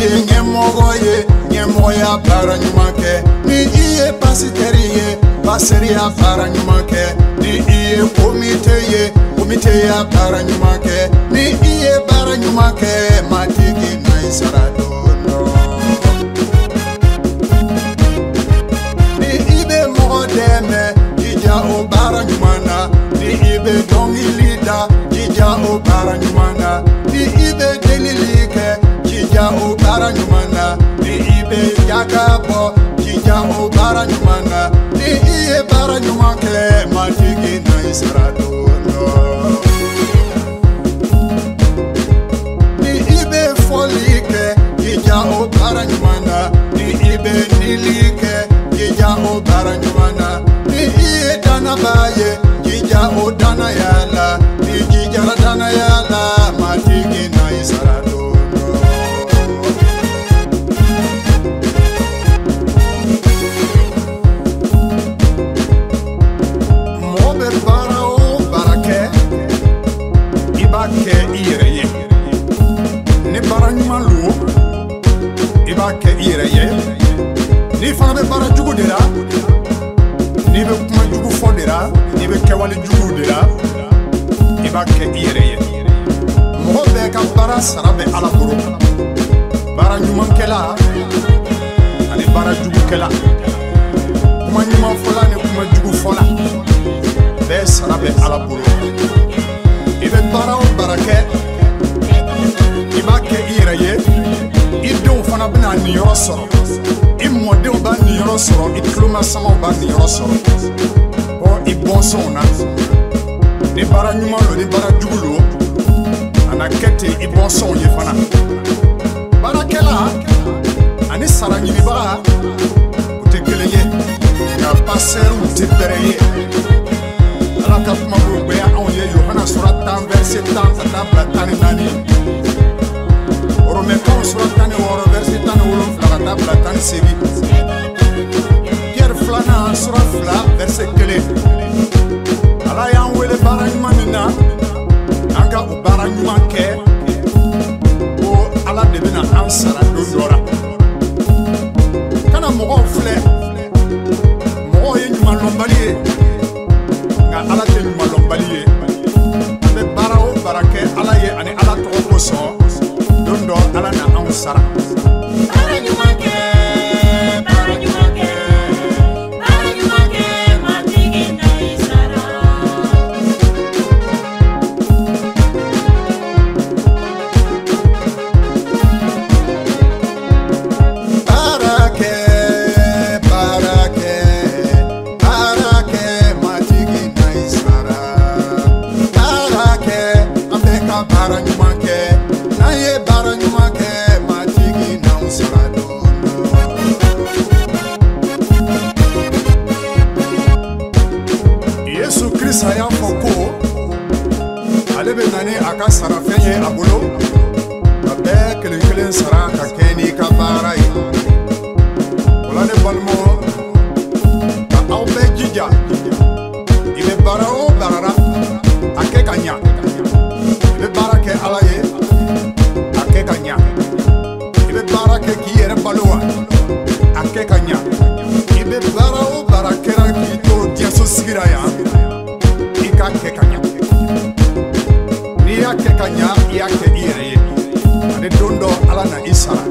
ye ɲɛmɔgɔ ye, ɲɛmɔgɔya baara ɲuman kɛ. Ni i ye pasitɛri ye, pasitɛriya baara ɲuman kɛ. Ni i ye komite ye, komiteya baara ɲuman kɛ. Ni i ye baara ɲuman kɛ, Matigi na i sara don dɔ. Ni i bɛ mɔgɔ dɛmɛ, jija o baara ɲuman na. Ni i bɛ dɔnkili da, jija o baara ɲuman na. Ni i bɛ delili kɛ, jija o baara ɲuman na. Ni i bɛ jaka bɔ, jija o baara ɲuman na. Ni i ye baara ɲuman kɛ, Matigi na i sara don dɔ. Ni i bɛ fɔli kɛ, jija o baara ɲuman na. Ni i bɛ nili kɛ, jija o baara ɲuman na. Ni i ye dannabaa ye, jija o dannaya la. Ni jijara dannaya la, Matigi na i sara don dɔ. Mɔgɔ bɛ baara o baara kɛ, i b'a kɛ i yɛrɛ ye. Ni baara ɲuman lo, i b'a kɛ i yɛrɛ ye. N'i fana bɛ baara jugu de la, n'i bɛ kuma jugu fɔ de la, n'i bɛ kɛwale juguw de la, i b'a kɛ i yɛrɛ ye. Mɔgɔ bɛɛ ka baara sara bɛ Ala bolo. Baara ɲumankɛla ani baara jugukɛla, kuma ɲuman fɔla ni kuma jugu fɔla, bɛɛ sara bɛ Ala bolo. I bɛ baara o baara kɛ, i b'a kɛ i yɛrɛ ye. I denw fana bɛna niyɔrɔ sɔrɔ, i mɔdenw b'a niyɔrɔ sɔrɔ, i tulomasamaw b'a niyɔrɔ sɔrɔ. Bɔ i bɔnsɔnw na. Ni baara ɲuman lo, ni baara jugu lo, a na kɛ ten i bɔnsɔnw ye fana. Baarakɛla ani sara ɲinibaga, u tɛ kelen ye, nka pasɛriw tɛ bɛrɛ ye. Ala ka kuma b'o gbɛya anw ye Yohana sura 10 verset 10 ka taa bila 14. Romɛkaw sura 16 verset 17 ka taa bila 18. Pierre filanan sura 2 verset 1. Ala y'an wele baara ɲuman min na, an ka o baara ɲuman kɛ, ko Ala de bɛna an sara don dɔ la. Kana mɔgɔw filɛ, mɔgɔw ye ɲumanlɔnbali ye, nka Ala tɛ ɲumanlɔnbali ye. An bɛ baara o baara kɛ Ala ye ani Ala tɔgɔ kosɔn, don dɔ Ala na anw sara. Baara ɲuman kɛ, baara ɲuman kɛ, baara ɲuman kɛ, Matigi na i sara. Baara kɛ, baara kɛ, baara kɛ, Matigi na i sara. Baara kɛ, an bɛɛ ka baara ɲuman kɛ. N'an ye baara ɲuman kɛ, Matigi n'anw sara don dɔ. Yesu Kirisa y'a fɔ ko ale bɛ na ni a ka sarafɛn ye a bolo, ka bɛɛ kelen kelen sara ka kɛ n'i ka baara ye. O la ne balimaw, ka aw bɛɛ jija, i bɛ baara o baara la, a kɛ ka ɲa. I bɛ baara kɛ Ala ye, a kɛ ka ɲa. I bɛ baara kɛ k'i yɛrɛ balo wa, a kɛ ka ɲa. I bɛ baara o baara kɛra k'i to diɲɛso sigi la yan, i k'a kɛ ka ɲa. N'i y'a kɛ ka ɲa, i y'a kɛ i yɛrɛ ye. Ani don dɔ Ala na i sara.